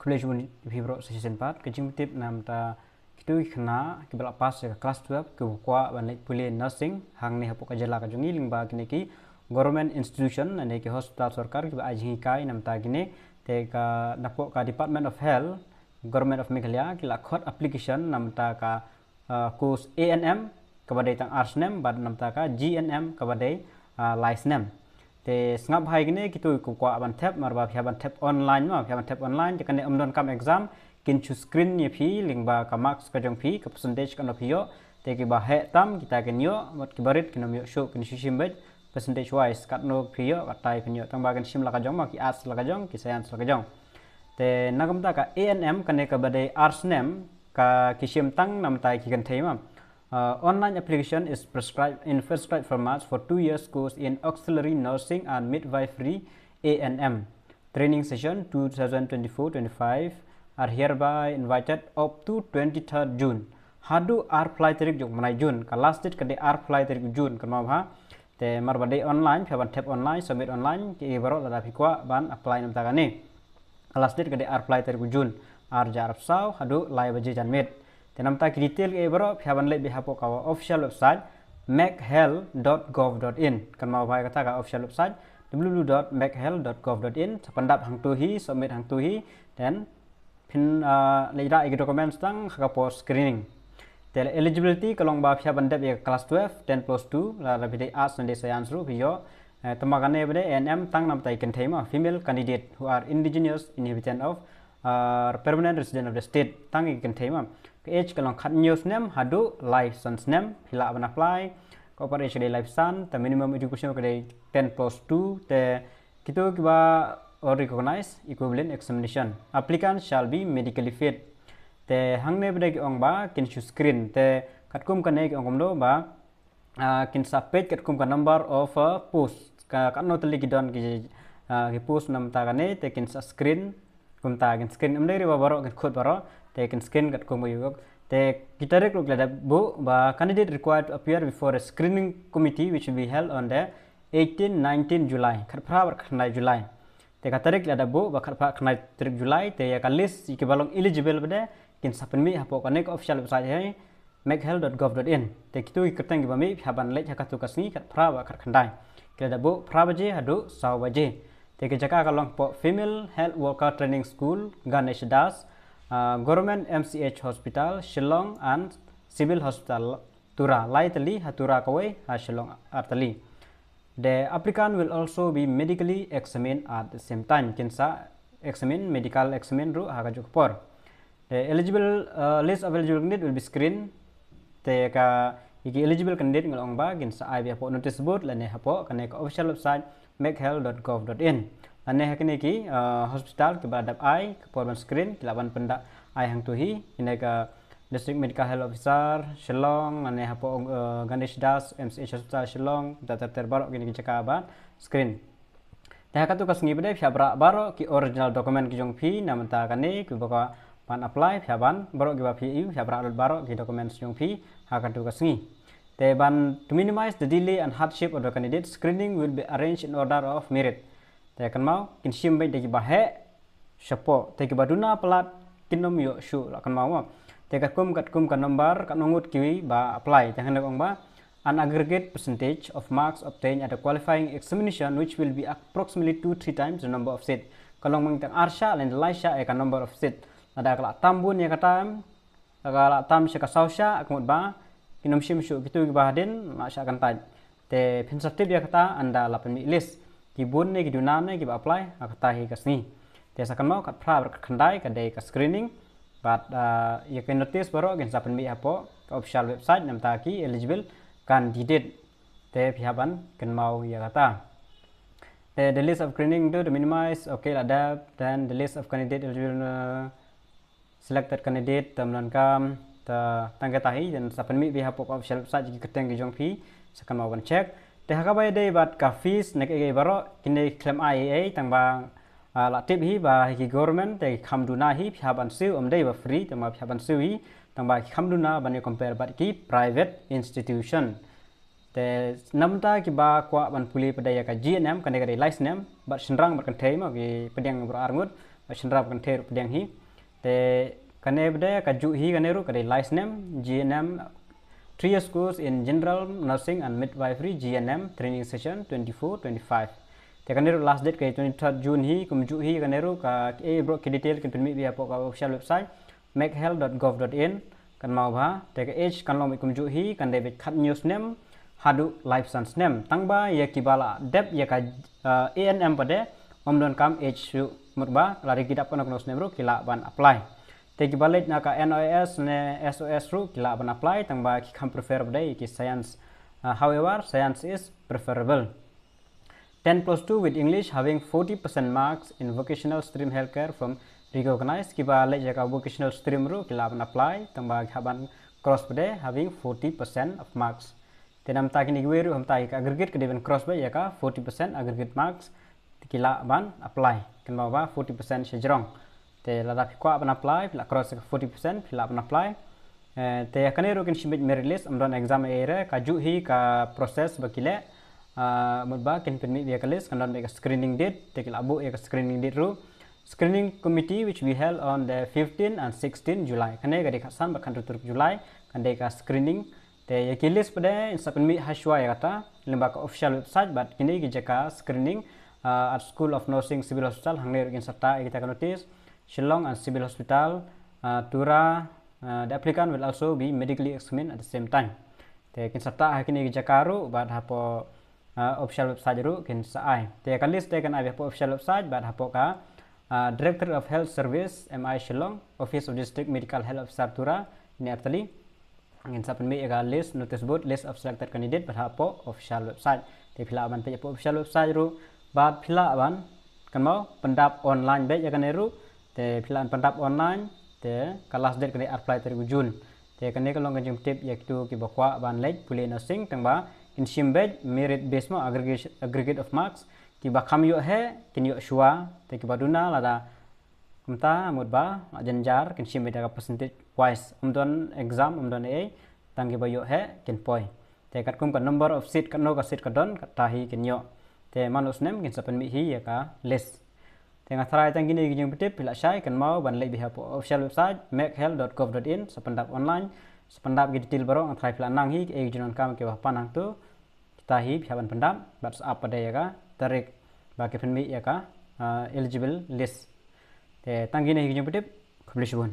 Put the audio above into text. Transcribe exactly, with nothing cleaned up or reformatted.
Khublei shibun ïa phi baroh sa shisien pat. Ka jingtip namar kito ki khynnah kiba la pass ïa ka class twelve kiba kwah ban leit pule nursing hangne hapoh ka jylla ka jong ngi lyngba kine ki government institution ne ki hospital sorkar kiba ai jinghikai namar kine. Te ka napoh ka Department of Health, Government of Meghalaya ki la khot application namar ka uh, course A N M kaba dei tang ar snem bad namar ka G N M kaba dei uh, lai snem. Te sngap bha ïa kine kito kiba kwah ban thep, namar ba phi hap ban thep online ma, phi hap ban thep online, te kane ym donkam exam, kin shu screen ïa phi lyngba ka marks ka jong phi, ka percentage kano phi ïoh. Te kiba heh tam kita kin ïoh, bad kiba rit kin ym ïoh shuh, kin shu shim beit percentage wise, katno phi ïoh katai phin ïoh, tang ba kin shim la ka jong ma, ki arts la ka jong, ki science la ka jong. Te na ka bynta ka A N M kane kaba dei ar snem, ka ki shim tang namar ki kynthei ma. Uh, online application is prescribed in prescribed formats for two years course in auxiliary nursing and midwifery, A N M. Training session twenty twenty-four twenty-five are hereby invited up to twenty-third June. Haduh arphew lai tarik jong u bnai June, ka last date ka dei arphew lai tarik June, kynmaw bha. Te namar ba dei online, phi hap ban thep online, submit online, kiei baroh lada phi kwah ban apply namar kane. Ka last date ka dei arphew lai tarik u June, ar hajar arphew saw, haduh lai baje janmiet. Te namar ki detail kiei baroh phi hap ban leit beit hapoh ka official website, meghalaya dot gov dot in. Kynmaw bha ïa kata ka official website, w w w dot meghalaya dot gov dot in. Sa pyndap hangto hi, submit hangto hi, then phin uh, leit rah ïa ki documents tang ha ka por screening. Te eligibility ka long ba phi hap ban dep ïa ka class twelve, ten plus two, lada phi dei arts ne dei science ruh phi ïoh. Eh, tang ba kane ba dei A N M tang namar ki kynthei ma, female candidate who are indigenous inhabitant of uh, permanent resident of the state, tang ki kynthei ma. Ka age ka long khathynñiew snem haduh laiphew san snem, phi lah ban apply. Ka upper age ka dei laiphew san, te minimum education ka dei ten plus two, te kito kiba, uh, recognize equivalent examination. Applicants shall be medically fit. Te hangne ba dei ki ong ba kin shu screen, te katkum kane ki ong kumno ba, uh, kin sa peit katkum ka number of uh, post. Ka, katno tylli ki don ki, uh, ki post namar kane, te kin sa screen, kumta kin screen, ym dei ruh ba baroh kin khot baroh, te kin screen katkum ba ïoh. Te ki tarik ruh ki la dep buh ba candidate required to appear before a screening committee which will be held on the eighteen, nineteen July, khatphra bad khatkhyndai July. Te ka tarik ki la dep buh ba khatphra khatkhyndai tarik July, te ïa ka list ïa kiba long eligible ba dei kin sa pynmih hapoh kane ka official website hi, meghalaya dot gov dot in. Te kito ki kyrteng kiba mih phi hap ban leit ha kato ka sngi khatphra bad khatkhyndai. Ki la dep buh phra baje haduh saw baje. Te ki jaka ka long hapoh Female Health Worker Training School, Ganesh Das, uh, Government M C H Hospital, Shillong and Civil Hospital, Tura, lai tylli ha Tura kawei, ha Shillong ar tylli. The applicant will also be medically examined at the same time. Kin sa examine, medical examine ruh ha kajuh ka por. The eligible, uh, list of eligible candidate will be screened. Te ka, ïa ki eligible candidate ngi la ong ba kin sa ai beit hapoh notice board lane hapoh kane ka official website, meghalaya dot gov dot in. Lane ha kine ki, uh, hospital kiba dep ai ka por ban screen, ki lah ban pynda ai hangto hi, kine ka District Medical Health Officer Shillong, lane hapoh, uh, Ganesh Das M C H Hospital Shillong, da ter ter baroh kine ki jaka ban screen. Te ha kato ka sngi ba dei phi hap rah baroh ki original document ki jong phi, namar kane kiba kwah ban apply, phi hap ban, baroh kiba phi ïoh, phi hap rah lut baroh ki documents jong phi ha kato ka sngi. Te ban, to minimize the delay and hardship of the candidate, screening will be arranged in order of merit. Te kynmaw, kin shim beit da kiba heh shapoh, te kiba duna palat kin ym ïoh shuh, la kynmaw mo. Te katkum, katkum ka number, katno ngut kiba apply, te hangne ong ba an aggregate percentage of marks obtained at the qualifying examination, which will be approximately two three times the number of seat. Ka long mynta ar shah lane lai shah ïa ka number of seat. Lada ka la tam bun ïa kata, ka la tam sha ka saw shah, ka mut ba kin ym shim shuh kito kiba hadien, la shah kyntait. Te phin sa tip ïa kata ynda la pynmih list ki bun ne ki duna ne kiba apply ha kata hi ka sngi. Te sa kynmaw khatphra bad khatkhyndai ka dei ka screening. Bad, ah, ïa ka notice baroh kin sa pynmih hapoh ka official website namar ki eligible candidate. Te phi hap ban kynmaw ïa kata. Te the list of screening to the minimize, okay, la dep, then the list of candidate eligible, uh, selected candidate, te ym donkam, te tang kata hi, te sa pynmih beit hapoh ka official website ki kyrteng ki jong phi, sa kynmaw ban check. Te ha kaba ïadei bad ka fees ne kiei kiei baroh, kine khlem ai ei ei, tang ba, ah, la tip hi ba hi ki government, te ki kham duna hi, phi hap ban siew, ym dei ba free, tang ba phi hap ban siew hi, tang ba ki kham duna ban ïa compare bad ki private institution. Te namar kiba kwah ban pule pat ïa ka G N M, kane ka dei lai snem, bad shynrang bad kynthei mo, ki pdiang baroh arngut, Shynrap kan theh ruh pdiang hi. Te kane bad ka juh hi kane ruh ka dei lai snem, G N M, three years course in General Nursing and Midwifery, G N M, training session twenty-four twenty-five. Te kane ruh last date ka twenty-third June hi, kumjuh hi kane ruh ka, eh, bro, ki detail kin pynmih beit hapoh ka official website, mekhealth dot gov dot in, kan mau bha, te ka age kan long beit kumjuh hi, kan dei beit khathynñiew snem haduh laiphew san snem. Tang ba ïa kiba la dep ïa ka, eh, A N M pat de, ym don kam age shuh, mut ba la dep ki dap kano kano snem ruh ki lah ban apply. Te kiba leit na ka N O S ne S O S ruh ki lah ban apply, tang ba ki kham prefer beit ïa ki science. Eh, however, science is preferable. Ten plus two with English, having forty percent marks in vocational stream healthcare from recognized. Kiba leit ïa ka vocational stream ruh ki lah ban apply, tang ba ki hap ban cross beit, having forty percent of marks. Te namta kine kiwei ruh, namta ïa ka aggregate ka dei ban cross beit ïa ka forty percent aggregate marks, te ki lah ban apply. Kan mau ba forty percent shajrong. Te lada phi kwah ban apply, phi lah cross ïa ka forty percent, phi lah ban apply. Eh, te kane ruh kin shim beit merit list, ym don exam ei ei re, ka juh hi ka process ba ki leh, ah, mut ba kin pynmih beit ïa ka list, kan don beit ka screening date, te ki lah buh ïa ka screening date ruh. Screening committee which we held on the fifteen and sixteen July. Kane ka dei khatsan bad khathynriew tarik July, kan dei ka screening. Te ïa ki list pat de, ngin sa pynmih ha shuwa ïa kata, lyngba ka official website, bad kine ki jaka screening, ah, at School of Nursing Civil Hospital, hangne ruh kin sa tah ïa kita ka notice, Shillong and Civil Hospital, ah, Tura, ah, the applicant will also be medically examined at the same time. Te kin sa tah ha kine ki jaka ruh, bad hapoh, ah, official website ruh kin sa ai. Te ka list te kan ai hapoh official website, bad hapoh ka, ah, Director of Health Service, M I Shillong, Office of District Medical Health Officer Tura, ne artali. Ngin sa pynmih ïa ka list, notice board, list of selected candidate, bad hapoh official website. Te phi lah ban peit hapoh official website ruh, bad phi lah ban, kan mau, pyndap online beit ïa kane ruh, te phi lah ban pyndap online, te ka last date ka dei arphew lai tarik June. Te kane ka long ka jingtip ïa kito kiba kwah ban leit pule nursing, tang ba kin shim beit merit base mo, aggregation, aggregate of marks, kiba kham ïoh heh, kin ïoh shuwa, te kiba duna lada kumta mut ba la jynjar, kin shim beit da ka percentage wise. Ym don exam, ym don ei ei, tang kiba ïoh heh kin poi. Te katkum ka number of seat, katno ka seat ka don, kata hi kin ïoh. Te man u snem kin sa pynmih hi ïa ka list. Te nga tharai tang kine ki jingpyntip, phi lah shai, kan mau ban leit beit hapoh official website, mekhealth dot gov dot in, sa pyndap online, sa pyndap ki detail baroh, nga tharai phi lah nang hi, ki ei ki jingdonkam kiba pan hangto, kita hi phi hap ban pyndap, bad sa ap pat de ïa ka tarik ba ki pynmih ïa ka, ah, eligible list. Te tang kine hi ki jingpyntip, khublei shibun.